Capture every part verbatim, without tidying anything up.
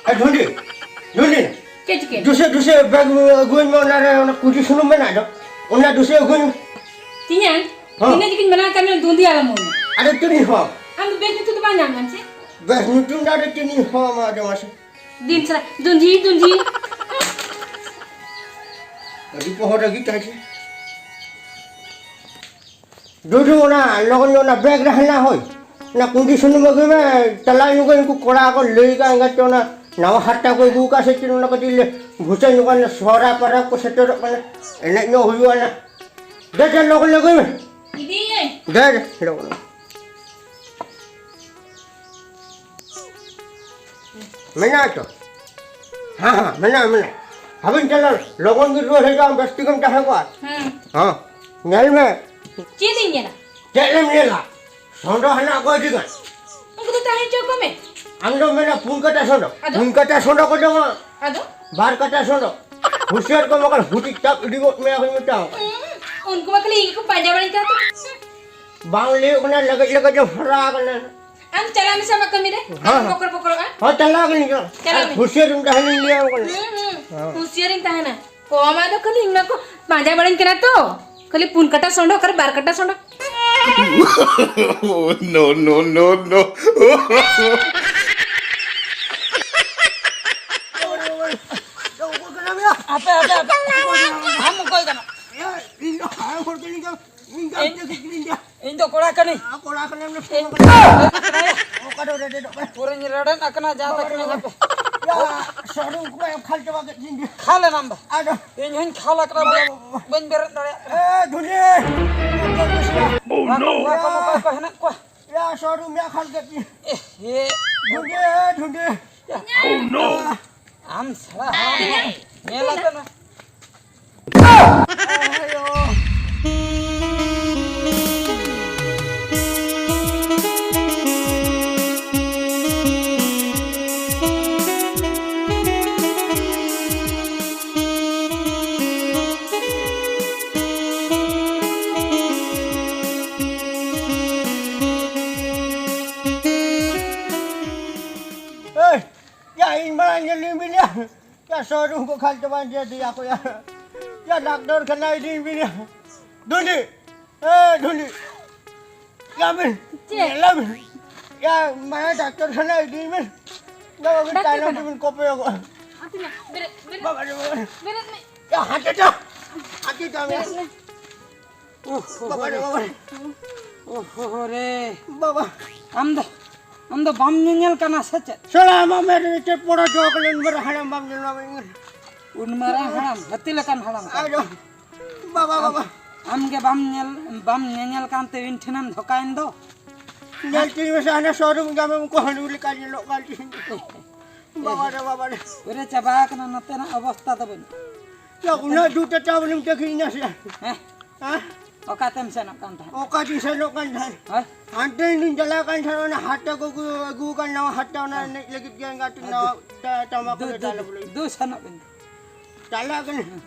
ᱮ, ᱰᱷᱩᱸᱰᱤ, ᱰᱷᱩᱸᱰᱤ᱾ ᱪᱮᱫ ᱪᱤᱠᱟᱹ? ᱫᱩᱥᱮ, ᱫᱩᱥᱮ ᱵᱮᱜᱽ ᱟᱹᱜᱩᱭ ᱢᱮ, ᱚᱱᱟ ᱨᱮ ᱚᱱᱟ ᱠᱩᱸᱭᱰᱤ ᱥᱩᱱᱩᱢ ᱢᱮᱱᱟᱜ ᱫᱚ, ᱚᱱᱟ ᱫᱩᱥᱮ ᱟᱹᱜᱩᱭ ᱢᱮ᱾ ᱛᱤᱧᱟᱝ, ᱦᱚᱸ᱾ ᱤᱱᱟᱹ ᱡᱩᱫᱤᱧ ᱢᱮᱱᱟ ᱠᱟᱱ ᱫᱩᱸᱫᱷᱤ ᱟᱞᱚᱢ ᱮᱢᱟ᱾ ᱟᱫᱚ ᱪᱮᱫ ᱤᱧ ᱦᱚᱸ? ᱟᱢ ᱫᱚ ᱵᱮᱥ ᱧᱩᱛᱩᱢ ᱫᱚ ᱵᱟᱝ ᱧᱟᱢ ᱠᱟᱱ ᱪᱮ? ᱵᱮᱥ ᱧᱩᱛᱩᱢ ᱫᱚ ᱟᱫᱚ ᱪᱮᱫ ᱤᱧ ᱦᱚᱸ ᱟᱢᱟ, ᱟᱫᱚ ᱢᱟᱥᱮ? ᱫᱤᱱ ᱥᱟᱨᱟ ᱫᱩᱸᱫᱷᱤ, ᱫᱩᱸᱫᱷᱤ᱾ ᱟᱹᱰᱤ ᱯᱚᱦᱚᱴ ᱨᱟᱹᱜᱤ ᱛᱟᱦᱮᱸ ᱪᱮ? ᱫᱩᱫᱩ, ᱚᱱᱟ ᱞᱚᱜᱚᱱ ᱧᱚᱜ ᱚᱱᱟ ᱵᱮᱜᱽ ᱨᱮ ᱦᱮᱱᱟᱜ ᱦᱳᱭ᱾ ᱚᱱᱟ ᱠᱩᱸᱭᱰᱤ ᱥᱩᱱᱩᱢ ᱟᱹᱜᱩᱭ ᱢᱮ᱾ ᱪᱟᱞᱟᱣ ᱧᱚᱜ ᱩᱱᱠᱩ ᱠᱚᱲᱟ ᱠᱚ ᱞᱟᱹᱭ ᱠᱟᱜ ᱮᱸᱜᱟᱛᱮ ᱚᱱᱟ ᱱᱟᱣᱟ ᱦᱟᱨᱛᱟ ᱠᱚ ᱟᱹᱜᱩ ᱠᱟᱜ ᱥᱮ ᱪᱮᱫ, ᱚᱱᱟ ᱠᱟᱹᱴᱤᱡ ᱞᱮ ᱵᱷᱩᱥᱟᱹ ᱧᱚᱜ ᱠᱟᱱᱟ᱾ ᱥᱚᱦᱨᱟᱭ ᱯᱚᱨᱚᱵᱽ ᱠᱚ ᱥᱮᱴᱮᱨᱚᱜ ᱠᱟᱱᱟ᱾ ᱮᱱᱮᱡ ᱧᱚᱜ ᱦᱩᱭᱩᱜᱼᱟ ᱱᱟ᱾ ᱫᱮ, ᱫᱮ, ᱞᱚᱜᱚᱱ ᱟᱹᱜᱩᱭ ᱢᱮ᱾ ᱤᱫᱤᱭᱟᱹᱧ᱾ ᱫᱮ, ᱫᱮ, ᱞᱚᱜᱚᱱ᱾ ᱢᱮᱱᱟᱜᱼᱟ ᱛᱚ? ᱦᱮᱸ, ᱦᱮᱸ, ᱢᱮᱱᱟᱜᱼᱟ, ᱢᱮᱱᱟᱜᱼᱟ᱾ ᱦᱟᱵᱮᱱ ᱪᱟᱞᱟᱣ, ᱞᱚᱜᱚᱱ ᱜᱮ ᱨᱩᱣᱟᱹᱲ ᱦᱤᱡᱩᱜ ᱟᱢ, ᱵᱮᱥ ᱴᱷᱤᱠᱮᱢ ᱛᱟᱦᱮᱸ ᱠᱚᱜᱼᱟ᱾ ᱦᱮᱸ᱾ ᱦᱮᱸ, ᱧᱮᱞ ᱢᱮ᱾ ᱪᱮᱫ ᱤᱧ ᱧᱮᱞᱟ? ᱪᱮᱫ ᱮᱢ ᱧᱮᱞᱟ? ᱥᱚᱸᱰᱚ ᱦᱮᱱᱟᱜ ᱠᱚ ᱟᱹᱰᱤ ᱜᱟᱱ᱾ ᱩᱱᱠᱩ ᱫᱚ ᱛᱟᱦᱮᱸ ᱦᱚᱪᱚ ᱠᱚᱢᱮ᱾ ᱟᱢ ᱫᱚ ᱢᱮᱱᱟ ᱯᱩᱱ ᱠᱟᱴᱟ ᱥᱚᱸᱰᱚ᱾ ᱟᱫᱚ? ᱯᱩᱱ ᱠᱟᱴᱟ ᱥᱚᱸᱰᱚ ᱠᱚ ᱡᱚᱢᱟ᱾ ᱟᱫᱚ? ᱵᱟᱨ ᱠᱟᱴᱟ ᱥᱚᱸᱰᱚ᱾ ᱦᱩᱥᱤᱭᱟᱨ ᱠᱚ ᱵᱟᱠᱷᱟᱱ ᱦᱩᱴᱤ ᱪᱟᱯ ᱤᱫᱤ ᱜᱚᱫ ᱢᱮᱭᱟ ᱦᱩᱭ ᱢᱮᱛᱟᱣ᱾ ᱦᱩᱸ, ᱩᱱᱠᱩ ᱢᱟ ᱠᱷᱟᱹᱞᱤ ᱤᱧ ᱜᱮᱠᱚ ᱯᱟᱸᱡᱟ ᱵᱟᱲᱟᱧ ᱠᱟᱱᱟ ᱛᱚ᱾ ᱵᱟᱝ ᱞᱟᱹᱭᱚᱜ ᱠᱟᱱᱟ, ᱞᱟᱹᱜᱤᱫ ᱞᱟᱹᱜᱤᱫ ᱮᱢ ᱦᱟᱨᱟ ᱟᱠᱟᱱᱟ᱾ ᱟᱢ ᱪᱟᱞᱟᱜ ᱢᱮᱥᱮ ᱟᱢᱟᱜ ᱠᱟᱹᱢᱤ ᱨᱮ᱾ ᱦᱮᱸ, ᱟᱢ ᱦᱮᱸ᱾ ᱵᱚᱠᱨᱚ ᱵᱚᱠᱨᱚᱜᱼᱟ᱾ ᱦᱮᱸ, ᱪᱟᱞᱟᱜ ᱠᱟᱹᱱᱟᱹᱧ᱾ ᱪᱟᱞᱟᱜ ᱢᱮ᱾ ᱦᱩᱥᱤᱭᱟᱹᱨ ᱮᱢ ᱛᱟᱦᱮᱱᱤᱧ ᱞᱟᱹᱭᱟᱢ ᱠᱟᱱᱟ᱾ ᱦᱩᱸ, ᱦᱩᱸ᱾ ᱦᱮᱸ᱾ ᱦᱩᱥᱤᱭᱟᱹᱨᱤᱧ ᱛᱟᱦᱮᱱᱟ᱾ ᱠᱚᱢ ᱟᱫᱚ ᱠᱷᱟᱹᱞᱤ ᱤᱧ ᱢᱟ ᱠᱚ ᱯᱟᱸᱡᱟ ᱵᱟᱲᱟᱧ ᱠᱟᱱᱟ ᱛᱚ᱾ ᱠᱷᱟᱹᱞᱤ ᱯᱩᱱ ᱠᱟᱴᱟ ᱥᱚᱸᱰᱚ, ᱚᱠᱟᱨᱮ ᱵᱟᱨ ᱠᱟᱴᱟ ᱥᱚᱸᱰᱚ? No, no, no, no. ᱦᱟᱯᱮ, ᱦᱟᱯᱮ, ᱦᱟᱯᱮ᱾ ᱟᱢ ᱚᱠᱚᱭ ᱠᱟᱱᱟ? ᱤᱧ ᱫᱚ ᱦᱟᱲᱟᱢ ᱦᱚᱲ ᱠᱟᱹᱱᱟᱹᱧ ᱫᱚ᱾ ᱤᱧ ᱫᱚ ᱤᱧ, ᱪᱮᱫ ᱠᱤᱨᱤᱧ ᱫᱟ? ᱤᱧ ᱫᱚ ᱠᱚᱲᱟ ᱠᱟᱹᱱᱟᱹᱧ᱾ ᱟᱢ ᱠᱚᱲᱟ ᱠᱟᱱᱟᱢ ᱱᱟ, ᱤᱧ ᱯᱩᱨᱟᱹ ᱠᱟᱱᱟ᱾ ᱚᱠᱟ ᱫᱚ ᱨᱮᱰᱮᱫᱚᱜ ᱠᱟᱱᱟ? ᱯᱩᱨᱟᱹᱧ ᱨᱮᱰᱮᱫ ᱟᱠᱟᱱᱟ, ᱡᱟ ᱛᱟᱠᱱᱟ ᱦᱟᱯᱮ᱾ ᱭᱟ, ᱥᱟᱹᱨᱩ ᱠᱚ ᱮᱢ ᱠᱷᱟᱞ ᱪᱟᱵᱟ ᱠᱮᱫ ᱛᱤᱧ ᱫᱚ᱾ ᱠᱷᱟᱞ ᱮᱱᱟᱢ ᱫᱚ? ᱟᱫᱚ ᱤᱧ ᱦᱚᱸᱧ ᱠᱷᱟᱞ ᱟᱠᱟᱱᱟ, ᱵᱟᱵᱟ, ᱵᱟᱵᱟ᱾ ᱵᱟᱹᱧ ᱵᱮᱨᱮᱫ ᱫᱟᱲᱮᱭᱟᱜ ᱠᱟᱱᱟ᱾ ᱮ, ᱫᱷᱩᱱᱤ! ᱚ, ᱱᱚ᱾ ᱠᱚᱲᱟ ᱠᱚ ᱚᱠᱚᱭ ᱠᱚ ᱦᱮᱱᱟᱜ ᱠᱚᱣᱟ? ᱭᱟ, ᱥᱟᱹᱨᱩ ᱢᱮ ᱠᱷᱟᱞ ᱠᱮᱫ ᱛᱤᱧ᱾ ᱮ, ᱦᱮ᱾ ᱫᱷᱩᱱᱤ, ᱫᱷᱩᱱᱤ᱾ ᱭᱟ, ᱚ, ᱱᱚ᱾ ᱟᱢ ᱥᱟᱞᱟ ᱦᱟᱲᱟᱢ ᱦᱚᱲ᱾ ᱧᱮᱞ ᱟᱠᱟᱱᱟ᱾ ᱮᱭ, ᱭᱟ, ᱤᱧ ᱢᱟᱲᱟᱝ ᱧᱮᱞᱤᱧ ᱵᱤᱱ ᱭᱟ᱾ ᱭᱟ, ᱥᱳᱨᱩᱢ ᱠᱚ ᱠᱷᱟᱱ ᱪᱟᱵᱟ ᱤᱫᱤᱭᱟ ᱠᱚ ᱭᱟ᱾ ᱭᱟ, ᱰᱟᱠᱛᱚᱨ ᱠᱷᱟᱱᱟ ᱤᱫᱤᱧ ᱵᱤᱱ ᱭᱟ᱾ ᱫᱷᱩᱱᱤ, ᱮ, ᱫᱷᱩᱱᱤ᱾ ᱭᱟ ᱵᱤᱱ᱾ ᱪᱮᱫ? ᱧᱮᱞ ᱵᱤᱱ᱾ ᱭᱟ, ᱢᱟᱭᱟ ᱰᱟᱠᱛᱚᱨ ᱠᱷᱟᱱᱟ ᱤᱫᱤᱧ ᱵᱤᱱ᱾ ᱵᱟᱵᱟ ᱵᱤᱱ ᱰᱟᱠᱛᱚᱨ ᱛᱟᱭᱱᱚᱢ ᱠᱷᱟᱱᱟ? ᱛᱮᱵᱤᱱ ᱠᱚᱯᱮᱭᱚᱜᱚᱜᱼᱟ᱾ ᱟᱹᱛᱤᱧᱟ᱾ ᱵᱮᱨᱮᱫ, ᱵᱮᱨᱮᱫ᱾ ᱵᱟᱵᱟ ᱨᱮ, ᱵᱟᱵᱟ ᱨᱮ᱾ ᱵᱮᱨᱮᱫ ᱢᱮ᱾ ᱭᱟ, ᱦᱟᱱᱛᱮ ᱪᱚ᱾ ᱦᱟᱱᱛᱮ ᱪᱚ, ᱭᱟ᱾ ᱵᱮᱨᱮᱫ ᱢᱮ᱾ ᱳᱦ, ᱵᱟᱵᱟ ᱨᱮ, ᱵᱟᱵᱟ ᱨᱮ᱾ ᱳᱦ, ᱦᱳ, ᱦᱳ ᱨᱮ᱾ ᱵᱟᱵᱟ᱾ ᱟᱢ ᱫᱚ, ᱟᱢ ᱫᱚ ᱵᱟᱢ ᱧᱮᱧᱮᱞ ᱠᱟᱱᱟ ᱥᱮ ᱪᱮᱫ? ᱥᱟᱞᱟ ᱟᱢᱟᱜ ᱢᱮᱫ ᱨᱮ ᱪᱮᱫ ᱯᱚᱲᱚ ᱡᱚ ᱠᱟᱱᱟ? ᱩᱱ ᱢᱟᱨᱟᱝ ᱦᱟᱲᱟᱢ ᱵᱟᱢ ᱧᱮᱞ ᱧᱟᱢᱮ᱾ ᱩᱱ ᱢᱟᱨᱟᱝ ᱦᱟᱲᱟᱢ, ᱦᱟᱹᱛᱤ ᱞᱮᱠᱟᱱ ᱦᱟᱲᱟᱢ ᱠᱟᱱ᱾ ᱟᱭᱳ, ᱵᱟᱵᱟ, ᱟᱢ, ᱵᱟᱵᱟ᱾ ᱟᱢ ᱜᱮ ᱵᱟᱢ ᱧᱮᱞ, ᱵᱟᱢ ᱧᱮᱧᱮᱞ ᱠᱟᱱᱛᱮ ᱤᱧ ᱴᱷᱮᱱᱮᱢ ᱫᱷᱚᱠᱟᱭᱮᱱ ᱫᱚ᱾ ᱧᱮᱞ ᱛᱤᱧ ᱢᱮᱥᱮ, ᱦᱟᱱᱮ ᱥᱳᱨᱩᱢ ᱡᱟᱢᱮ ᱩᱱᱠᱩ ᱦᱟᱺᱰᱩ ᱞᱮᱠᱟ ᱧᱮᱞᱚᱜ ᱠᱟᱱ ᱛᱤᱧ᱾ ᱵᱟᱵᱟ ᱨᱮ, ᱵᱟᱵᱟ ᱨᱮ᱾ ᱯᱩᱨᱟᱹ ᱪᱟᱵᱟ ᱟᱠᱟᱱᱟ ᱱᱚᱛᱮᱱᱟᱜ ᱚᱵᱚᱥᱛᱟ ᱛᱟᱵᱚᱱ᱾ ᱭᱟ, ᱩᱱᱟᱹᱜ ᱡᱩᱛ ᱮ ᱪᱟ ᱵᱚᱞᱮᱢ ᱪᱟᱹᱠᱷᱨᱤᱭᱮᱱᱟ ᱥᱮ? ᱦᱮᱸ? ᱦᱮᱸ? ᱚᱠᱟᱛᱮᱢ ᱥᱮᱱᱚᱜ ᱠᱟᱱ ᱛᱟᱦᱮᱸᱫ? ᱚᱠᱟ ᱛᱤᱧ ᱥᱮᱱᱚᱜ ᱠᱟᱱ ᱛᱟᱦᱮᱸᱫ? ᱦᱳᱭ᱾ ᱦᱟᱱᱛᱮ ᱤᱧ ᱪᱟᱞᱟᱜ ᱠᱟᱱ ᱛᱟᱦᱮᱸᱫ, ᱚᱱᱟ ᱦᱟᱴ ᱠᱚ ᱟᱹᱜᱩ, ᱟᱹᱜᱩ ᱠᱟᱱ ᱱᱟᱣᱟ ᱦᱟᱴ, ᱚᱱᱟ ᱦᱮᱸ᱾ ᱮᱱᱮᱡ ᱞᱟᱹᱜᱤᱫ ᱜᱮ ᱮᱸᱜᱟᱛ ᱟᱫᱚ ᱱᱟᱣᱟ ᱫᱩ, ᱴᱟ-, ᱴᱟᱢᱟᱠ ᱫᱩ, ᱠᱚᱞᱮ ᱫᱩ, ᱪᱟᱞᱟᱜ ᱫᱩ, ᱵᱚᱞᱮ᱾ ᱫᱩ ᱥᱮᱱᱚᱜ ᱵᱤᱱ᱾ ᱪᱟᱞᱟᱜ ᱠᱟᱱᱟ᱾ ᱦᱮᱸ᱾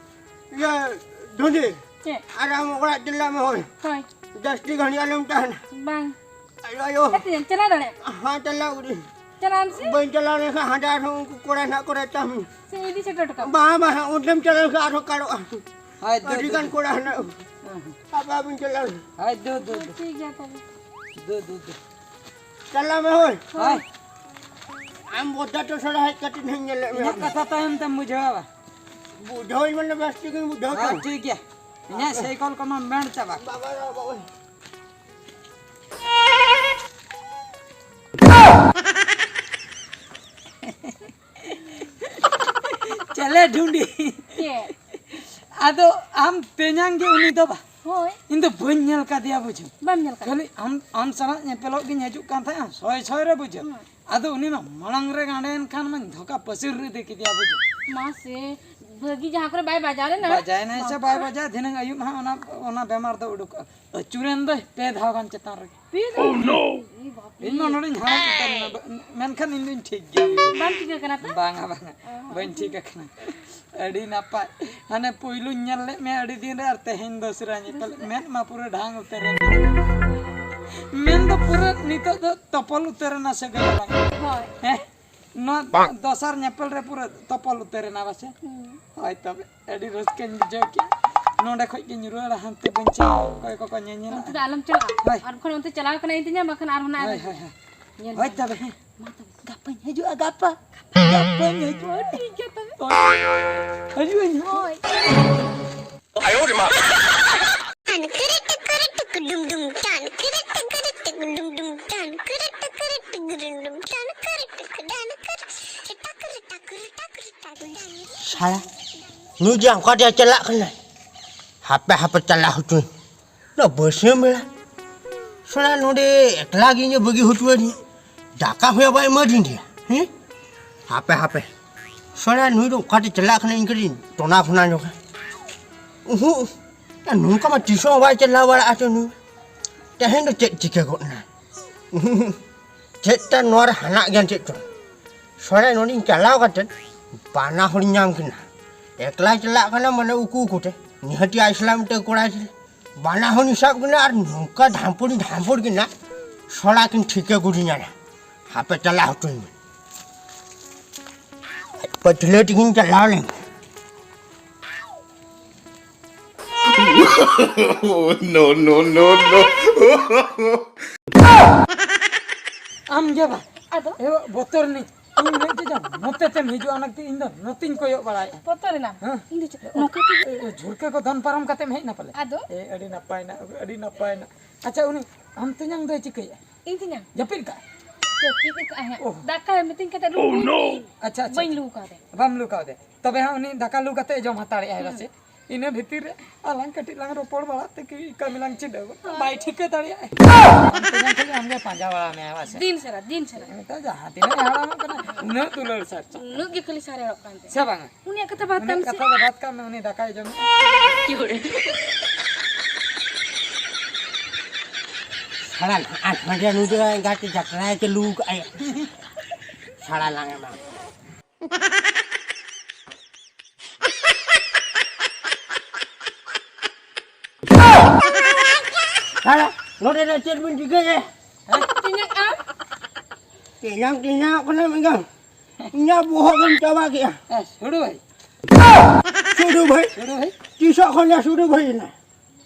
ᱤᱭᱟᱹ, ᱫᱷᱩᱱᱤ᱾ ᱪᱮᱫ? ᱟᱨ ᱟᱢ ᱚᱲᱟᱜ ᱪᱟᱞᱟᱜ ᱢᱮ ᱦᱳᱭ᱾ ᱦᱳᱭ᱾ ᱡᱟᱹᱥᱛᱤ ᱜᱷᱟᱹᱲᱤᱡ ᱟᱞᱚᱢ ᱛᱟᱦᱮᱱᱟ᱾ ᱵᱟᱝ᱾ ᱟᱭᱳ, ᱟᱭᱳ᱾ ᱪᱟᱞᱟᱣ ᱫᱟᱲᱮᱭᱟᱜ? ᱦᱮᱸ, ᱪᱟᱞᱟᱣ ᱜᱚᱫ ᱤᱧ᱾ ᱪᱟᱞᱟᱜ ᱟᱢ ᱥᱮ? ᱵᱟᱹᱧ ᱪᱟᱞᱟᱣ ᱞᱮᱱᱠᱷᱟᱱ ᱦᱟᱸᱰᱮ ᱟᱨᱦᱚᱸ ᱩᱱᱠᱩ ᱠᱚᱲᱟ ᱦᱮᱱᱟᱜ ᱠᱚᱨᱮ ᱛᱟᱢ᱾ ᱥᱮ ᱤᱫᱤ ᱥᱮᱴᱮᱨ ᱦᱚᱴᱚ ᱠᱟᱜ ᱢᱮ᱾ ᱵᱟᱝ, ᱵᱟᱝ, ᱚᱸᱰᱮᱢ ᱪᱟᱞᱟᱣ ᱞᱮᱱᱠᱷᱟᱱ ᱟᱨᱦᱚᱸ ᱠᱟᱲᱚᱜᱼᱟ᱾ ᱦᱳᱭ, ᱫᱩ, ᱟᱹᱰᱤ ᱫᱩ, ᱜᱟᱱ ᱫᱩ᱾ ᱠᱚᱲᱟ ᱦᱮᱱᱟᱜ᱾ ᱦᱮᱸ, ᱦᱮᱸ᱾ ᱟᱵᱟ ᱵᱤᱱ ᱪᱟᱞᱟᱣ᱾ ᱦᱳᱭ, ᱫᱩ, ᱫᱩ, ᱫᱩ᱾ ᱴᱷᱤᱠ ᱜᱮᱭᱟ ᱛᱚᱵᱮ᱾ ᱫᱩ, ᱫᱩ, ᱫᱩ᱾ ᱪᱟᱞᱟᱜ ᱢᱮ ᱦᱳᱭ᱾ ᱦᱳᱭ᱾ ᱟᱢ ᱵᱚᱫᱟ ᱴᱚᱥᱚᱲᱟ ᱦᱮᱡ ᱠᱟᱛᱮ ᱦᱟᱸᱜ ᱧᱮᱞᱮᱫ ᱢᱮᱭᱟ᱾ ᱤᱧᱟᱹᱜ ᱠᱟᱛᱷᱟ ᱛᱟᱭᱚᱢ ᱛᱮᱢ ᱵᱩᱡᱷᱟᱹᱣᱟ ᱵᱟ? ᱵᱩᱡᱷᱟᱹᱣ ᱢᱟᱱᱮ ᱵᱮᱥ ᱴᱷᱤᱠ ᱤᱧ ᱵᱩᱡᱷᱟᱹᱣ ᱦᱳᱭ, ᱠᱮᱫᱟ᱾ ᱴᱷᱤᱠ ᱜᱮᱭᱟ᱾ ᱤᱧᱟᱹᱜ ᱥᱟᱭᱠᱮᱞ ᱠᱚᱢᱟ ᱢᱮᱱ ᱪᱟᱵᱟ᱾ ᱵᱟᱵᱟ ᱨᱮ ᱵᱟᱵᱟ᱾ ᱪᱟᱞᱮ ᱰᱩᱸᱰᱤ᱾ ᱪᱮᱫ? ᱟᱫᱚ ᱟᱢ ᱛᱮᱧᱟᱝ ᱜᱮ ᱩᱱᱤ ᱫᱚ ᱵᱟ? ᱦᱳᱭ᱾ ᱤᱧ ᱫᱚ ᱵᱟᱹᱧ ᱧᱮᱞ ᱠᱟᱫᱮᱭᱟ ᱵᱩᱡᱷᱟᱹᱣ᱾ ᱵᱟᱢ ᱧᱮᱞ ᱠᱟᱫᱮᱭᱟ? ᱠᱷᱟᱹᱞᱤ ᱟᱢ, ᱟᱢ ᱥᱟᱞᱟᱜ ᱧᱮᱯᱮᱞᱚᱜ ᱜᱤᱧ ᱦᱤᱡᱩᱜ ᱠᱟᱱ ᱛᱟᱦᱮᱸᱜᱼᱟ, ᱥᱚᱭ ᱥᱚᱭ ᱨᱮ ᱵᱩᱡᱷᱟᱹᱣ᱾ ᱦᱩᱸ᱾ ᱟᱫᱚ ᱩᱱᱤ ᱢᱟ ᱢᱟᱲᱟᱝ ᱨᱮ ᱜᱟᱸᱰᱮᱭᱮᱱ ᱠᱷᱟᱱ ᱢᱟᱧ ᱫᱷᱚᱠᱟ ᱯᱟᱹᱥᱤᱨ ᱨᱮ ᱤᱫᱤ ᱠᱮᱫᱮᱭᱟ ᱵᱩᱡᱷᱟᱹᱣ᱾ ᱢᱟ ᱥᱮ, ᱵᱷᱟᱹᱜᱤ ᱡᱟᱦᱟᱸ ᱠᱚᱨᱮ ᱵᱟᱭ ᱵᱟᱡᱟᱣ ᱞᱮᱱᱟ᱾ ᱵᱟᱡᱟᱭᱮᱱᱟᱭ ᱥᱮ ᱵᱟᱯ᱾ ᱵᱟᱭ ᱵᱟᱡᱟᱭ, ᱫᱷᱤᱱᱟᱹᱝ ᱟᱹᱭᱩᱵ ᱦᱟᱸᱜ ᱚᱱᱟ, ᱚᱱᱟ ᱵᱮᱢᱟᱨ ᱫᱚ ᱩᱰᱩᱠᱚᱜᱼᱟ᱾ ᱟᱹᱪᱩᱨᱮᱱ ᱫᱚᱭ ᱯᱮ ᱫᱷᱟᱣ ᱜᱟᱱ ᱪᱮᱛᱟᱱ ᱨᱮᱜᱮ᱾ ᱯᱮ ᱫᱷᱟᱣ? Oh, no! ᱮ ᱵᱟᱯ ᱨᱮ᱾ ᱤᱧ ᱢᱟ ᱱᱚᱰᱮᱧ ᱦᱟᱲᱟᱢ ᱩᱛᱟᱹᱨ ᱮᱱᱟ, ᱵᱟ-, ᱢᱮᱱᱠᱷᱟᱱ ᱤᱧ ᱫᱩᱧ ᱴᱷᱤᱠ ᱜᱮᱭᱟ ᱵᱩᱡᱷᱟᱹᱣ᱾ ᱵᱟᱢ ᱴᱷᱤᱠ ᱟᱠᱟᱱᱟ ᱛᱚ? ᱵᱟᱝᱟ, ᱵᱟᱝᱟ, ᱚ᱾ ᱵᱟᱹᱧ ᱴᱷᱤᱠ ᱟᱠᱟᱱᱟ᱾ ᱟᱹᱰᱤ ᱱᱟᱯᱟᱭ᱾ ᱦᱟᱱᱮ ᱯᱩᱭᱞᱩᱧ ᱧᱮᱞ ᱞᱮᱫ ᱢᱮᱭᱟ ᱟᱹᱰᱤ ᱫᱤᱱ ᱨᱮ, ᱟᱨ ᱛᱮᱦᱮᱧ ᱫᱚ ᱩᱥᱟᱹᱨᱟ ᱧᱮᱯᱮᱞ, ᱫᱚᱥᱨᱟ᱾ ᱢᱮᱫ ᱢᱟ ᱯᱩᱨᱟᱹ ᱰᱷᱟᱝ ᱩᱛᱟᱹᱨ ᱮᱱ᱾ ᱢᱮᱱ ᱫᱚ ᱯᱩᱨᱟᱹ ᱱᱤᱛᱚᱜ ᱫᱚ ᱛᱚᱯᱚᱞ ᱩᱛᱟᱹᱨ ᱮᱱᱟ ᱥᱟᱹᱜᱟᱹᱭ ᱟᱞᱟᱝ᱾ ᱦᱳᱭ᱾ ᱦᱮᱸ? ᱱᱚᱣᱟ ᱫᱚᱥᱟᱨ ᱧᱮᱯᱮᱞ ᱨᱮ ᱯᱩᱨᱟᱹ ᱛᱚᱯᱚᱞ ᱩᱛᱟᱹᱨ ᱮᱱᱟ ᱵᱟᱥᱮ? ᱦᱳᱭ, ᱛᱚᱵᱮ ᱟᱹᱰᱤ ᱨᱟᱹᱥᱠᱟᱹᱧ ᱵᱩᱡᱷᱟᱹᱣ ᱠᱮᱜᱼᱟ᱾ ᱱᱚᱸᱰᱮ ᱠᱷᱚᱡ ᱜᱤᱧ ᱨᱩᱣᱟᱹᱲᱟ ᱦᱟᱱᱛᱮ, ᱵᱟᱹᱧ ᱪᱟᱞᱟᱜᱼᱟ᱾ ᱚᱠᱚᱭ ᱠᱚᱠᱚ ᱧᱮᱧᱮᱞᱟ? ᱚᱱᱛᱮ ᱫᱚ ᱟᱞᱚᱢ ᱪᱟᱞᱟᱜᱼᱟ᱾ ᱦᱳᱭ᱾ ᱟᱨ ᱵᱟᱠᱷᱟᱱ ᱚᱱᱛᱮ ᱪᱟᱞᱟᱣ ᱠᱟᱱᱟ ᱤᱧ ᱛᱤᱧᱟ, ᱵᱟᱠᱷᱟᱱ ᱟᱨᱦᱚᱸ ᱱᱟᱜ ᱦᱳᱭ, ᱦᱳᱭ, ᱦᱳᱭ᱾ ᱧᱮᱞ ᱦᱳᱭ, ᱢᱮ᱾ ᱛᱚᱵᱮ ᱦᱮᱸ᱾ ᱢᱟ ᱛᱚᱵᱮ᱾ ᱜᱟᱯᱟᱧ ᱦᱤᱡᱩᱜᱼᱟ, ᱜᱟᱯᱟ᱾ ᱜᱟᱯᱟᱧ ᱦᱤᱡᱩᱜᱼᱟ᱾ ᱦᱳᱭ, ᱴᱷᱤᱠ ᱜᱮᱭᱟ ᱛᱚᱵᱮ᱾ ᱦᱳᱭ᱾ ᱦᱤᱡᱩᱜ ᱟᱹᱧ ᱦᱟᱸᱜ᱾ ᱦᱳᱭ᱾ ᱥᱟᱭᱟ, ᱱᱩᱭ ᱡᱮ ᱚᱱᱠᱟ ᱛᱮ ᱪᱟᱞᱟᱜ ᱠᱟᱱᱟᱭ᱾ ᱱᱚᱣᱟ ᱵᱟᱹᱥᱭᱟᱹᱢ ᱵᱮᱲᱟ᱾ ᱥᱟᱞᱟ ᱱᱚᱰᱮ ᱮᱠᱞᱟ ᱜᱮ ᱤᱧ ᱵᱟᱹᱜᱤ ᱦᱚᱴᱚ ᱟᱹᱫᱤᱧᱟ᱾ ᱫᱟᱠᱟ ᱦᱚᱸ ᱵᱟᱭ ᱮᱢᱟ ᱫᱤᱧ ᱜᱮᱭᱟ᱾ ᱦᱮᱸ? ᱦᱟᱯᱮ, ᱦᱟᱯᱮ᱾ ᱥᱟᱞᱟ ᱱᱩᱭ ᱫᱚ ᱚᱠᱟᱛᱮ ᱪᱟᱞᱟᱜ ᱠᱟᱱᱟ ᱤᱧ ᱠᱟᱹᱴᱤᱡ ᱴᱚᱱᱟ ᱯᱷᱚᱱᱟ ᱧᱚᱜᱟ᱾ ᱩᱦᱩᱸ᱾ ᱟᱨ ᱱᱚᱝᱠᱟ ᱢᱟ ᱛᱤᱥ ᱦᱚᱸ ᱵᱟᱭ ᱪᱟᱞᱟᱣ ᱵᱟᱲᱟᱜᱼᱟ ᱛᱚ ᱱᱩᱭ᱾ ᱛᱮᱦᱮᱧ ᱫᱚ ᱪᱮᱫ ᱪᱤᱠᱟᱹ ᱜᱚᱫ ᱮᱱᱟ? ᱩᱦᱩᱸ᱾ ᱪᱮᱫ ᱛᱟᱭ ᱱᱚᱣᱟ ᱨᱮ ᱦᱟᱱᱟᱜ ᱜᱮᱭᱟ ᱪᱮᱫ ᱪᱚᱝ? ᱥᱟᱞᱟ ᱱᱚᱰᱮᱧ ᱪᱟᱞᱟᱣ ᱠᱟᱛᱮ ᱵᱟᱱᱟ ᱦᱚᱲᱤᱧ ᱧᱟᱢ ᱠᱤᱱᱟ᱾ ᱮᱠᱞᱟᱭ ᱪᱟᱞᱟᱜ ᱠᱟᱱᱟ ᱢᱟᱱᱮ ᱩᱠᱩ ᱩᱠᱩ ᱛᱮ᱾ ᱱᱤᱦᱟᱹᱛᱤ ᱟᱡ ᱥᱟᱞᱟᱜ ᱢᱤᱫᱴᱮᱡ ᱠᱚᱲᱟᱭ ᱪᱟᱞᱟᱜ᱾ ᱵᱟᱱᱟ ᱦᱚᱲᱤᱧ ᱥᱟᱵ ᱠᱤᱱᱟ ᱟᱨ ᱱᱚᱝᱠᱟ ᱰᱷᱟᱢᱯᱩᱲᱤᱧ ᱰᱷᱟᱢᱯᱩᱲ ᱠᱤᱱᱟ, ᱥᱟᱞᱟ ᱠᱤᱱ ᱴᱷᱤᱠᱟᱹ ᱜᱚᱫᱤᱧᱟ ᱱᱟ᱾ ᱦᱟᱯᱮ ᱪᱟᱞᱟᱣ ᱦᱚᱪᱚᱧ ᱢᱮ᱾ ᱯᱟᱹᱪᱷᱞᱟᱹ ᱛᱮᱜᱤᱧ ᱪᱟᱞᱟᱣ ᱞᱮᱱ᱾ No, no, no, no. ᱟᱢ ᱜᱮ ᱵᱟ? ᱟᱫᱚ? ᱮ, ᱵᱚᱛᱚᱨ ᱱᱤᱡ᱾ ᱤᱧ ᱢᱮᱱ ᱠᱮᱫᱟ, ᱱᱚᱛᱮ ᱛᱮᱢ ᱦᱤᱡᱩᱜᱼᱟ, ᱚᱱᱟ ᱠᱷᱟᱹᱛᱤᱨ ᱤᱧ ᱫᱚ ᱱᱚᱛᱮᱧ ᱠᱚᱭᱚᱜ ᱵᱟᱲᱟᱭᱮᱫᱼᱟ᱾ ᱵᱚᱛᱚᱨ ᱮᱱᱟᱢ? ᱦᱮᱸ᱾ ᱤᱧ ᱫᱚ ᱪᱮᱫ, ᱱᱚᱝᱠᱟ ᱛᱮ ᱮ, ᱮ, ᱡᱷᱩᱲᱠᱟᱹ ᱠᱚ ᱫᱚᱱ ᱯᱟᱨᱚᱢ ᱠᱟᱛᱮᱢ ᱦᱮᱡ ᱮᱱᱟ ᱯᱟᱞᱮ? ᱟᱫᱚ? ᱮ, ᱟᱹᱰᱤ ᱱᱟᱯᱟᱭ ᱮᱱᱟ, ᱟᱹᱰᱤ ᱱᱟᱯᱟᱭ ᱮᱱᱟ᱾ ᱟᱪᱪᱷᱟ, ᱩᱱᱤ ᱟᱢ ᱛᱮᱧᱟᱝ ᱫᱚᱭ ᱪᱤᱠᱟᱹᱭᱮᱫᱼᱟ? ᱤᱧ ᱛᱮᱧᱟᱝ? ᱡᱟᱹᱯᱤᱫ ᱠᱟᱜᱼᱟ? ᱡᱟᱹᱯᱤᱫ ᱠᱟᱜᱼᱟ ᱦᱟᱸᱜ᱾ ᱳᱦ᱾ ᱫᱟᱠᱟ ᱢᱤᱛᱟᱹᱧ ᱠᱟᱛᱮ ᱞᱩ ᱟᱪᱪᱷᱟ, ᱟᱪᱪᱷᱟ, ᱵᱟᱹᱧ ᱟᱪᱪᱷᱟ᱾ ᱞᱩ ᱠᱟᱣᱫᱮ᱾ ᱵᱟᱢ ᱞᱩ ᱠᱟᱣᱫᱮ? ᱛᱚᱵᱮ ᱦᱟᱸᱜ ᱩᱱᱤ ᱫᱟᱠᱟ ᱞᱩ ᱠᱟᱛᱮ ᱡᱚᱢ ᱦᱟᱛᱟᱲᱮᱜᱼᱟᱭ ᱦᱩᱸ᱾ ᱯᱟᱥᱮ᱾ ᱤᱱᱟᱹ ᱵᱷᱤᱛᱤᱨ ᱨᱮ ᱟᱞᱟᱝ ᱠᱟᱹᱴᱤᱡ ᱞᱟᱝ ᱨᱚᱯᱚᱲ ᱵᱟᱲᱟᱜ ᱛᱮ ᱠᱤ ᱠᱟᱹᱢᱤ ᱞᱟᱝ ᱪᱮᱫ ᱟᱹᱜᱩ᱾ ᱦᱳᱭ᱾ ᱵᱟᱭ ᱴᱷᱤᱠᱟᱹ ᱫᱟᱲᱮᱭᱟᱜᱼᱟ᱾ ᱟᱢ ᱛᱮᱧᱟᱝ ᱠᱷᱟᱹᱞᱤ ᱟᱢᱜᱮ ᱯᱟᱸᱡᱟ ᱵᱟᱲᱟ ᱢᱮᱭᱟ, ᱵᱟᱥᱮ? ᱫᱤᱱ ᱥᱟᱨᱟ, ᱫᱤᱱ ᱥᱟᱨᱟ᱾ ᱢᱮᱛᱟ ᱡᱟᱦᱟᱸ ᱛᱤᱱᱟᱹᱜ ᱮ ᱦᱟᱲᱟᱢᱚᱜ ᱠᱟᱱᱟ, ᱩᱱᱟᱹᱜ ᱫᱩᱞᱟᱹᱲ ᱥᱟᱨ ᱪᱟᱜ ᱠᱟᱱᱟ᱾ ᱩᱱᱟᱹᱜ ᱜᱮ ᱠᱷᱟᱹᱞᱤ ᱥᱟᱨᱮᱲᱚᱜ ᱠᱟᱱ ᱛᱟᱭᱟ᱾ ᱥᱮ ᱵᱟᱝᱟ? ᱩᱱᱤᱭᱟᱜ ᱠᱟᱛᱷᱟ ᱵᱟᱫ ᱩᱱᱤᱭᱟᱜ ᱠᱟᱜ ᱢᱮ ᱠᱟᱛᱷᱟ ᱥᱮ᱾ ᱫᱚ ᱵᱟᱫ ᱠᱟᱜ ᱢᱮ, ᱩᱱᱤ ᱫᱟᱠᱟᱭ ᱡᱚᱢ᱾ ᱥᱟᱲᱟ ᱞᱟᱝ ᱟᱨ ᱦᱟᱸᱰᱮ ᱱᱩᱭ ᱫᱚ ᱮᱸᱜᱟᱛ ᱡᱟᱛᱨᱟᱭ ᱪᱟᱹᱞᱩ ᱠᱟᱜᱼᱟᱭ᱾ ᱥᱟᱲᱟ ᱞᱟᱝ ᱮᱢᱟ᱾ ᱦᱮᱸ, ᱱᱚᱰᱮ ᱫᱚ ᱪᱮᱫ ᱵᱤᱱ ᱪᱤᱠᱟᱹᱭᱟ? ᱦᱮᱸ? ᱛᱮᱧᱟᱝ ᱟᱢ? ᱛᱮᱧᱟᱝ, ᱛᱮᱧᱟᱝᱚᱜ ᱠᱟᱱᱟ ᱢᱤᱫ ᱫᱷᱟᱣ᱾ ᱤᱧᱟᱹᱜ ᱵᱚᱦᱚᱜ ᱜᱮᱢ ᱪᱟᱵᱟ ᱠᱮᱜᱼᱟ᱾ ᱮ, ᱥᱩᱰᱩ ᱵᱷᱟᱹᱭ᱾ ᱥᱩᱰᱩ ᱵᱷᱟᱹᱭ᱾ ᱥᱩᱰᱩ ᱵᱷᱟᱹᱭ᱾ ᱛᱤᱥᱚᱜ ᱠᱷᱚᱱ ᱭᱟ ᱥᱩᱰᱩ ᱵᱷᱟᱹᱭ ᱮᱱᱟ?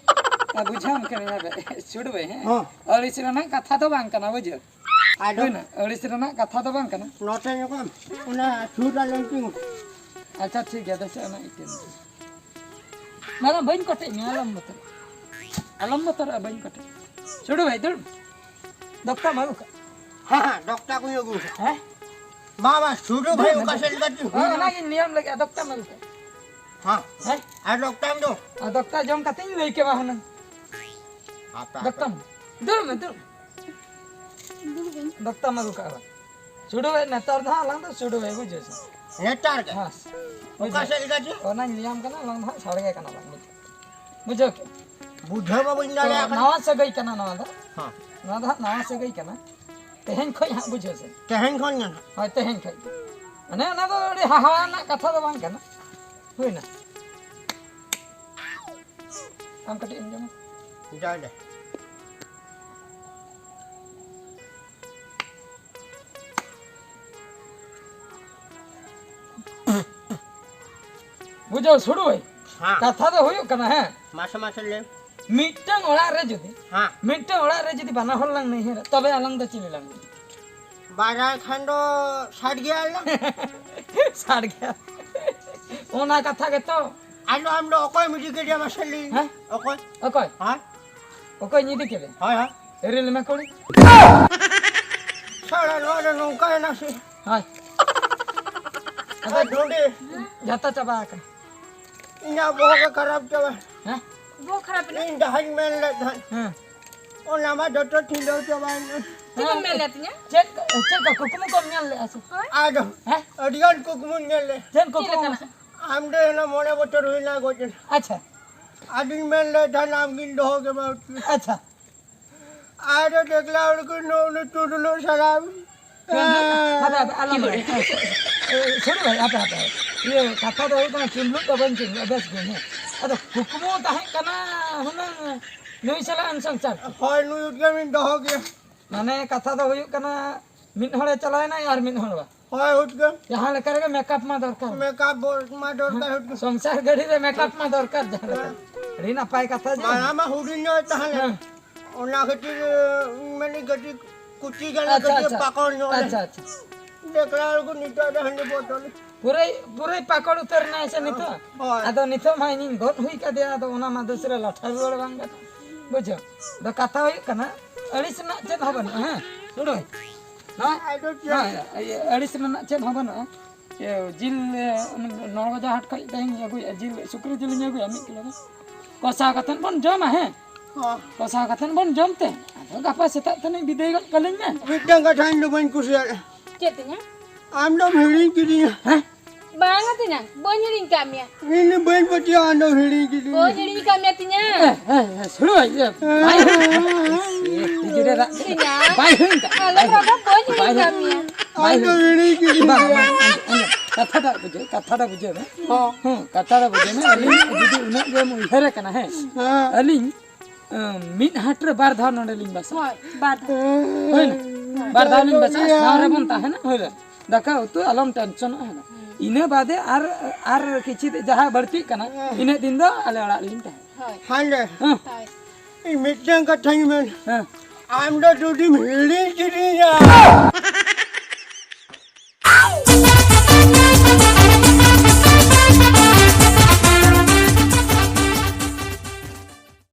ᱮ, ᱵᱩᱡᱷᱟᱹᱣᱟᱢ ᱠᱟᱹᱱᱟᱹᱧ ᱦᱟᱯᱮ᱾ ᱥᱩᱰᱩ ᱵᱷᱟᱹᱭ, ᱦᱮᱸ? ᱦᱚᱸ᱾ ᱟᱹᱲᱤᱥ ᱨᱮᱱᱟᱜ ᱠᱟᱛᱷᱟ ᱫᱚ ᱵᱟᱝ ᱠᱟᱱᱟ, ᱵᱩᱡᱷᱟᱹᱣ? ᱟᱫᱚ? ᱦᱩᱭᱱᱟ, ᱟᱹᱲᱤᱥ ᱨᱮᱱᱟᱜ ᱠᱟᱛᱷᱟ ᱫᱚ ᱵᱟᱝ ᱠᱟᱱᱟ᱾ ᱱᱚᱛᱮ ᱧᱚᱜ ᱟᱢ, ᱚᱱᱟ ᱥᱩᱨ ᱨᱮ ᱞᱮᱱ ᱛᱤᱧ᱾ ᱟᱪᱪᱷᱟ, ᱴᱷᱤᱠ ᱜᱮᱭᱟ, ᱫᱮᱥᱮ ᱚᱱᱟ ᱤᱠᱟᱹ᱾ ᱵᱟᱝᱟ, ᱵᱟᱹᱧ ᱠᱚᱴᱮᱡ ᱢᱮᱭᱟ, ᱟᱞᱚᱢ ᱵᱚᱛᱚᱨᱚᱜᱼᱟ᱾ ᱟᱞᱚᱢ ᱵᱚᱛᱚᱨᱚᱜᱼᱟ, ᱵᱟᱹᱧ ᱠᱚᱴᱮᱡ᱾ ᱥᱩᱰᱩ ᱵᱷᱟᱹᱭ, ᱫᱩᱲᱩᱵ᱾ ᱫᱚᱠᱛᱟᱢ ᱟᱹᱜᱩ ᱠᱟᱜ? ᱦᱮᱸ, ᱦᱮᱸ, ᱫᱚᱠᱛᱟ ᱠᱚᱧ ᱟᱹᱜᱩ ᱠᱟᱜ᱾ ᱦᱮᱸ? ᱵᱟ, ᱵᱟ, ᱥᱩᱰᱩ ᱵᱷᱟᱹᱭ ᱫᱩᱲᱩᱵ ᱢᱮ, ᱚᱠᱟ ᱫᱩᱲᱩᱵ᱾ ᱥᱮᱫ ᱞᱮᱠᱟ ᱪᱚ ᱦᱳᱭ, ᱦᱩᱭᱱᱟ᱾ ᱚᱱᱟᱜᱤᱧ ᱞᱟᱹᱭᱟᱢ ᱞᱟᱹᱜᱤᱫ, ᱫᱚᱠᱛᱟᱢ ᱟᱹᱜᱩ ᱠᱟᱜ? ᱦᱮᱸ᱾ ᱦᱮᱸ? ᱟᱨ ᱫᱚᱠᱛᱟᱢ ᱫᱚ? ᱟᱨ ᱫᱚᱠᱛᱟ ᱡᱚᱢ ᱠᱟᱛᱮᱧ ᱞᱟᱹᱭ ᱠᱮᱣᱟ ᱦᱩᱱᱟᱹᱝ᱾ ᱦᱟᱯᱮ, ᱦᱟᱯᱮ᱾ ᱫᱚᱠᱛᱟᱢ, ᱫᱩᱲᱩᱵ ᱢᱮ, ᱫᱩᱲᱩᱵ᱾ ᱫᱚᱠᱛᱟᱢ ᱟᱹᱜᱩ ᱠᱟᱜᱼᱟ ᱵᱟᱝ? ᱥᱩᱰᱩ ᱵᱷᱟᱹᱭ, ᱱᱮᱛᱟᱨ ᱫᱚ ᱦᱟᱸᱜ ᱟᱞᱟᱝ ᱫᱚ ᱥᱩᱰᱩ ᱵᱷᱟᱹᱭ, ᱵᱩᱡᱷᱟᱹᱣ ᱥᱮ? ᱱᱮᱛᱟᱨ ᱜᱮ? ᱦᱮᱸ᱾ ᱚᱠᱟ ᱵᱩᱡᱷᱟᱹᱣ᱾ ᱥᱮᱫ ᱞᱮᱠᱟ ᱪᱚ? ᱚᱱᱟᱧ ᱞᱟᱹᱭᱟᱢ ᱠᱟᱱᱟ, ᱟᱞᱟᱝ ᱫᱚ ᱦᱟᱸᱜ ᱥᱟᱲᱜᱮ ᱠᱟᱱᱟ ᱞᱟᱝ, ᱵᱩᱡᱷᱟᱹᱣ᱾ ᱵᱩᱡᱷᱟᱹᱣ ᱠᱮᱫ? ᱵᱩᱡᱷᱟᱹᱣ ᱢᱟ ᱵᱟᱹᱧ ᱛᱚ, ᱫᱟᱲᱮᱭᱟᱜ ᱠᱟᱱᱟ᱾ ᱱᱟᱣᱟ ᱥᱟᱹᱜᱟᱹᱭ ᱠᱟᱱᱟ ᱱᱚᱣᱟ ᱫᱚ᱾ ᱦᱮᱸ᱾ ᱱᱚᱣᱟ ᱫᱚ ᱦᱟᱸᱜ ᱱᱟᱣᱟ ᱥᱟᱹᱜᱟᱹᱭ ᱠᱟᱱᱟ᱾ ᱛᱮᱦᱮᱧ ᱠᱷᱚᱡ ᱦᱟᱸᱜ, ᱵᱩᱡᱷᱟᱹᱣ ᱥᱮ? ᱛᱮᱦᱮᱧ ᱠᱷᱚᱱ ᱜᱮ ᱦᱟᱸᱜ? ᱦᱳᱭ, ᱛᱮᱦᱮᱧ ᱠᱷᱚᱡ᱾ ᱢᱟᱱᱮ, ᱚᱱᱟ ᱫᱚ ᱟᱹᱰᱤ ᱦᱟᱦᱟᱲᱟ ᱨᱮᱱᱟᱜ ᱠᱟᱛᱷᱟ ᱫᱚ ᱵᱟᱝ ᱠᱟᱱᱟ᱾ ᱦᱩᱭᱱᱟ? ᱟᱢ ᱠᱟᱹᱴᱤᱡ ᱮᱢ ᱡᱚᱢᱟ? ᱡᱟ, ᱡᱟ᱾ ᱵᱩᱡᱷᱟᱹᱣ, ᱥᱩᱰᱩ ᱵᱷᱟᱹᱭ? ᱦᱮᱸ᱾ ᱠᱟᱛᱷᱟ ᱫᱚ ᱦᱩᱭᱩᱜ ᱠᱟᱱᱟ, ᱦᱮᱸ? ᱢᱟᱥᱮ, ᱢᱟᱥᱮ ᱞᱟᱹᱭ᱾ ᱢᱤᱫᱴᱟᱝ ᱚᱲᱟᱜ ᱨᱮ ᱡᱩᱫᱤ, ᱦᱮᱸ᱾ ᱢᱤᱫᱴᱟᱝ ᱚᱲᱟᱜ ᱨᱮ ᱡᱩᱫᱤ ᱵᱟᱱᱟ ᱦᱚᱲ ᱞᱟᱝ ᱱᱟᱹᱭᱦᱟᱹᱨᱟ, ᱛᱚᱵᱮ ᱟᱞᱟᱝ ᱫᱚ ᱪᱤᱞᱤ ᱞᱟᱝ ᱦᱩᱭᱩᱜᱼᱟ? ᱵᱟᱱᱟ ᱠᱷᱟᱱ ᱫᱚ ᱥᱟᱴ ᱜᱮᱭᱟ ᱞᱟᱝ᱾ ᱥᱟᱴ ᱜᱮᱭᱟ᱾ ᱚᱱᱟ ᱠᱟᱛᱷᱟ ᱜᱮᱛᱚ᱾ ᱟᱫᱚ ᱟᱢ ᱫᱚ ᱚᱠᱚᱭᱮᱢ ᱤᱫᱤ ᱠᱮᱫᱮᱭᱟ ᱢᱟᱥᱮ ᱞᱟᱹᱭ ᱢᱮ? ᱦᱮᱸ? ᱚᱠᱚᱭ? ᱚᱠᱚᱭ? ᱦᱮᱸ? ᱚᱠᱚᱭ ᱤᱫᱤ ᱠᱮᱫᱮ? ᱦᱳᱭ, ᱦᱳᱭ᱾ ᱨᱤᱞ ᱢᱮ ᱠᱩᱲᱤ᱾ ᱥᱟᱞᱟ, ᱱᱚᱣᱟ ᱫᱚ ᱱᱚᱝᱠᱟᱭᱮᱱᱟ ᱥᱮ? ᱦᱳᱭ᱾ ᱟᱫᱚ ᱟᱨ ᱰᱩᱸᱰᱤ᱾ ᱡᱷᱚᱛᱚ ᱪᱟᱵᱟ ᱟᱠᱟᱱᱟ᱾ ᱤᱧᱟᱹᱜ ᱵᱚᱦᱚᱜ ᱜᱮ ᱠᱷᱟᱨᱟᱯ ᱪᱟᱵᱟ᱾ ᱦᱮᱸ? ᱵᱚᱦᱚᱜ ᱠᱷᱟᱨᱟᱯ ᱮᱱᱟ? ᱤᱧ ᱡᱟᱦᱟᱸᱧ ᱢᱮᱱ ᱞᱮᱫ ᱛᱟᱦᱮᱸᱫ, ᱦᱮᱸ᱾ ᱚᱱᱟ ᱢᱟ ᱡᱚᱛᱚ ᱴᱷᱤᱸᱰᱟᱹᱣ ᱪᱟᱵᱟᱭᱮᱱᱟ᱾ ᱪᱮᱫ ᱮᱢ ᱢᱮᱱ ᱞᱮᱫ ᱛᱤᱧᱟ? ᱪᱮᱫ, ᱪᱮᱫ ᱠᱚ ᱠᱩᱠᱢᱩ ᱠᱚᱢ ᱧᱮᱞ ᱞᱮᱫᱼᱟ ᱥᱮ? ᱦᱳᱭ᱾ ᱟᱫᱚ ᱦᱮᱸ? ᱟᱹᱰᱤᱜᱟᱱ ᱠᱩᱠᱢᱩᱧ ᱧᱮᱞ ᱞᱮᱫ᱾ ᱪᱮᱫ ᱠᱩᱠᱢᱩ? ᱪᱮᱫ ᱞᱮᱠᱟᱱᱟᱜ? ᱟᱢ ᱫᱚ ᱚᱱᱟ ᱢᱚᱬᱮ ᱵᱚᱪᱷᱚᱨ ᱦᱩᱭᱱᱟ ᱜᱚᱡ ᱮᱱᱟ᱾ ᱟᱪᱪᱷᱟ᱾ ᱟᱫᱚᱧ ᱢᱮᱱ ᱞᱮᱫ ᱛᱟᱦᱮᱱᱟ ᱟᱢᱜᱤᱧ ᱫᱚᱦᱚ ᱠᱮᱢᱟ᱾ ᱟᱪᱪᱷᱟ᱾ ᱟᱨ ᱫᱮᱠᱞᱟ ᱦᱚᱲ ᱠᱚ ᱱᱚ-, ᱩᱱᱤ ᱴᱩᱰᱩ ᱞᱚ ᱥᱟᱨᱟᱣ᱾ ᱦᱟᱯᱮ, ᱦᱟᱯᱮ, ᱟᱞᱚᱢ ᱞᱟᱹᱭᱟ᱾ ᱥᱚᱨᱤ ᱵᱷᱟᱭ, ᱦᱟᱯᱮ, ᱦᱟᱯᱮ᱾ ᱤᱭᱟᱹ, ᱠᱟᱛᱷᱟ ᱫᱚ ᱦᱩᱭᱩᱜ ᱠᱟᱱᱟ, ᱪᱩᱢᱞᱩᱜ ᱫᱚ ᱵᱟᱹᱧ ᱪᱩᱢᱞᱩᱜᱼᱟ, ᱵᱮᱥ ᱜᱮ, ᱦᱮᱸ᱾ ᱟᱫᱚ ᱠᱩᱠᱢᱩ ᱛᱟᱦᱮᱸ ᱠᱟᱱᱟ ᱦᱩᱱᱟᱹᱝ ᱱᱩᱭ ᱥᱟᱞᱟᱜ ᱮᱢ ᱥᱚᱝᱥᱟᱨ᱾ ᱦᱳᱭ, ᱱᱩᱭ ᱩᱫᱽᱜᱟᱹᱨᱤᱧ ᱫᱚᱦᱚ ᱜᱮᱭᱟ᱾ ᱢᱟᱱᱮ, ᱠᱟᱛᱷᱟ ᱫᱚ ᱦᱩᱭᱩᱜ ᱠᱟᱱᱟ, ᱢᱤᱫ ᱦᱚᱲᱮ ᱪᱟᱞᱟᱣᱮᱱᱟᱭ ᱟᱨ ᱢᱤᱫ ᱦᱚᱲ ᱵᱟ-, ᱦᱳᱭ, ᱦᱩᱫ ᱜᱮ᱾ ᱡᱟᱦᱟᱸ ᱞᱮᱠᱟ ᱨᱮᱜᱮ ᱢᱮᱠᱟᱯ ᱢᱟ ᱫᱚᱨᱠᱟᱨ᱾ ᱢᱮᱠᱟᱯ ᱵᱚ-, ᱢᱟ ᱫᱚᱨᱠᱟᱨ, ᱦᱩᱫ ᱜᱮ᱾ ᱥᱚᱝᱥᱟᱨ ᱜᱟᱹᱰᱤ ᱨᱮ ᱢᱮᱠᱟᱯ ᱢᱟ ᱫᱚᱨᱠᱟᱨ ᱡᱟᱦᱟᱸ ᱞᱮᱠᱟ᱾ ᱦᱮᱸ᱾ ᱟᱹᱰᱤ ᱱᱟᱯᱟᱭ ᱠᱟᱛᱷᱟ ᱡᱮ᱾ ᱢᱟᱨᱟᱝ ᱢᱟ ᱦᱩᱰᱤᱧ ᱧᱚᱜ ᱛᱟᱦᱮᱸ ᱞᱮᱱᱟ᱾ ᱦᱮᱸ᱾ ᱚᱱᱟ ᱠᱷᱟᱹᱛᱤᱨ, ᱢᱟᱱᱮ, ᱜᱟᱹᱰᱤ ᱠᱩᱪᱤ ᱜᱟᱱ ᱟᱪᱪᱷᱟ, ᱜᱟᱹᱰᱤ ᱟᱪᱪᱷᱟ᱾ ᱯᱟᱠᱚᱲ ᱧᱚᱜ ᱞᱮᱱᱟ᱾ ᱟᱪᱪᱷᱟ, ᱟᱪᱪᱷᱟ᱾ ᱫᱮᱠᱷᱞᱟ ᱵᱮᱲᱠᱩ ᱱᱤᱛᱚᱜ ᱫᱚ ᱦᱟᱺᱰᱤ ᱵᱚᱛᱚᱞ᱾ ᱯᱩᱨᱟᱹᱭ, ᱯᱩᱨᱟᱹᱭ ᱯᱟᱠᱚᱲ ᱩᱛᱟᱹᱨ ᱮᱱᱟᱭ ᱥᱮ ᱱᱤᱛᱚᱜ? ᱦᱳᱭ᱾ ᱟᱫᱚ ᱱᱤᱛᱚᱜ ᱢᱟ ᱤᱧᱤᱧ ᱜᱚᱫ ᱦᱩᱭ ᱠᱟᱫᱮᱭᱟ, ᱟᱫᱚ ᱚᱱᱟ ᱢᱟ ᱫᱩᱥᱨᱟᱹ ᱞᱟᱴᱷᱟ ᱨᱩᱣᱟᱹᱲ ᱵᱟᱝ ᱜᱟᱱᱚᱜᱼᱟ᱾ ᱵᱩᱡᱷᱟᱹᱣ? ᱟᱫᱚ ᱠᱟᱛᱷᱟ ᱦᱩᱭᱩᱜ ᱠᱟᱱᱟ, ᱟᱹᱲᱤᱥ ᱨᱮᱱᱟᱜ ᱪᱮᱫ ᱦᱚᱸ ᱵᱟᱹᱱᱩᱜᱼᱟ, ᱦᱮᱸ? ᱥᱩᱲᱟᱹᱭ᱾ ᱱᱚᱣᱟ, ᱟᱫᱚ ᱪᱮᱫ? ᱱᱚᱣᱟ, ᱤᱭᱟᱹ, ᱟᱹᱲᱤᱥ ᱨᱮᱱᱟᱜ ᱪᱮᱫ ᱦᱚᱸ ᱵᱟᱹᱱᱩᱜᱼᱟ᱾ ᱤᱭᱟᱹ, ᱡᱤᱞ, ᱮ, ᱱᱚᱲᱜᱚᱡᱟ ᱦᱟᱴ ᱠᱷᱚᱡ ᱛᱮᱦᱮᱧ ᱟᱹᱜᱩᱭᱟ, ᱡᱤᱞ, ᱥᱩᱠᱨᱤ ᱡᱤᱞᱤᱧ ᱟᱹᱜᱩᱭᱟ ᱢᱤᱫ ᱠᱤᱞᱳ ᱜᱟᱱ᱾ ᱠᱚᱥᱟᱣ ᱠᱟᱛᱮᱫ ᱵᱚᱱ ᱡᱚᱢᱟ, ᱦᱮᱸ? ᱦᱚᱸ᱾ ᱠᱚᱥᱟᱣ ᱠᱟᱛᱮᱫ ᱵᱚᱱ ᱡᱚᱢ ᱛᱮ, ᱟᱫᱚ ᱜᱟᱯᱟ ᱥᱮᱛᱟᱜ ᱛᱮ ᱱᱩᱭ ᱵᱤᱫᱟᱹᱭ ᱜᱚᱫ ᱠᱟᱹᱞᱤᱧ ᱢᱮ᱾ ᱢᱤᱫᱴᱟᱝ ᱠᱟᱛᱷᱟ ᱤᱧ ᱫᱚ ᱵᱟᱹᱧ ᱠᱩᱥᱤᱭᱟᱜᱼᱟ᱾ ᱪᱮᱫ ᱛᱤᱧᱟ? ᱟᱢ ᱫᱚᱢ ᱦᱤᱲᱤᱧ ᱠᱤᱫᱤᱧᱟ᱾ ᱦᱮᱸ? ᱵᱟᱝᱟ ᱛᱤᱧᱟ, ᱵᱟᱹᱧ ᱦᱤᱲᱤᱧ ᱠᱟᱜ ᱢᱮᱭᱟ᱾ ᱤᱧ ᱫᱚ ᱵᱟᱹᱧ ᱯᱟᱹᱛᱭᱟᱹᱜᱼᱟ, ᱟᱢ ᱫᱚᱢ ᱦᱤᱲᱤᱧ ᱠᱤᱫᱤᱧᱟ᱾ ᱵᱟᱹᱧ ᱦᱤᱲᱤᱧ ᱠᱟᱜ ᱢᱮᱭᱟ ᱛᱤᱧᱟ᱾ ᱦᱮᱸ, ᱦᱮᱸ, ᱦᱮᱸ, ᱥᱩᱲᱟᱹ, ᱤᱭᱟᱹ, ᱵᱟᱭ ᱦᱤᱲᱤᱧ ᱠᱟᱜ ᱢᱮᱭᱟ᱾ ᱛᱤᱧᱟ᱾ ᱵᱟᱭ ᱦᱤᱲᱤᱧ ᱠᱟᱜ ᱢᱮᱭᱟ᱾ ᱟᱞᱚᱢ ᱨᱚᱲᱟ, ᱵᱟᱹᱧ ᱦᱤᱲᱤᱧ ᱵᱟᱭ ᱠᱟᱜ ᱦᱤᱲᱤᱧ ᱢᱮᱭᱟ᱾ ᱠᱟᱜ ᱢᱮᱭᱟ᱾ ᱟᱢ ᱫᱚᱢ ᱦᱤᱲᱤᱧ ᱠᱤᱫᱤᱧᱟ᱾ ᱵᱟᱝ, ᱵᱟᱝ, ᱟᱸᱡᱚᱢ, ᱟᱸᱡᱚᱢ᱾ ᱠᱟᱛᱷᱟᱴᱟᱜ ᱵᱩᱡᱷᱟᱹᱣ, ᱠᱟᱛᱷᱟᱴᱟᱜ ᱵᱩᱡᱷᱟᱹᱣ ᱢᱮ᱾ ᱦᱚᱸ᱾ ᱦᱮᱸ, ᱠᱟᱛᱷᱟᱴᱟᱜ ᱵᱩᱡᱷᱟᱹᱣ ᱢᱮ᱾ ᱟᱹᱞᱤᱧ ᱡᱩᱫᱤ ᱩᱱᱟᱹᱜ ᱜᱮᱢ ᱩᱭᱦᱟᱹᱨᱮ ᱠᱟᱱᱟ, ᱦᱮᱸ? ᱦᱮᱸ᱾ ᱟᱹᱞᱤᱧ ᱟᱸ, ᱢᱤᱫ ᱦᱟᱴ ᱨᱮ ᱵᱟᱨ ᱫᱷᱟᱣ ᱱᱚᱰᱮ ᱞᱤᱧ ᱵᱟᱥᱟ᱾ ᱦᱳᱭ, ᱵᱟᱨ ᱫᱷᱟᱣ᱾ ᱦᱳᱭ ᱱᱟ? ᱵᱟᱨ ᱫᱷᱟᱣ ᱞᱤᱧ ᱵᱟᱥᱟ, ᱥᱟᱶ ᱨᱮᱵᱚᱱ ᱛᱟᱦᱮᱱᱟ, ᱦᱳᱭ ᱱᱟ? ᱫᱟᱠᱟ ᱩᱛᱩ ᱟᱞᱚᱢ ᱴᱮᱱᱥᱚᱱᱚᱜᱼᱟ, ᱦᱳᱭ ᱱᱟ? ᱤᱱᱟᱹ ᱵᱟᱫᱮ ᱟᱨ, ᱟᱨ ᱠᱤᱪᱷᱤ ᱡᱟᱦᱟᱸ ᱵᱟᱹᱲᱛᱤᱜ ᱠᱟᱱᱟ, ᱦᱮᱸ᱾ ᱤᱱᱟᱹᱜ ᱫᱤᱱ ᱫᱚ ᱟᱞᱮ ᱚᱲᱟᱜ ᱨᱮᱞᱤᱧ ᱛᱟᱦᱮᱱᱟ᱾ ᱦᱳᱭ᱾ ᱦᱟᱸᱰᱮ᱾ ᱦᱮᱸ᱾ ᱦᱳᱭ᱾ ᱤᱧ ᱢᱤᱫᱴᱟᱝ ᱠᱟᱛᱷᱟᱧ ᱢᱮᱱ᱾ ᱦᱮᱸ᱾ ᱟᱢ ᱫᱚ ᱡᱩᱫᱤᱢ ᱦᱤᱲᱤᱧ ᱠᱤᱫᱤᱧᱟ,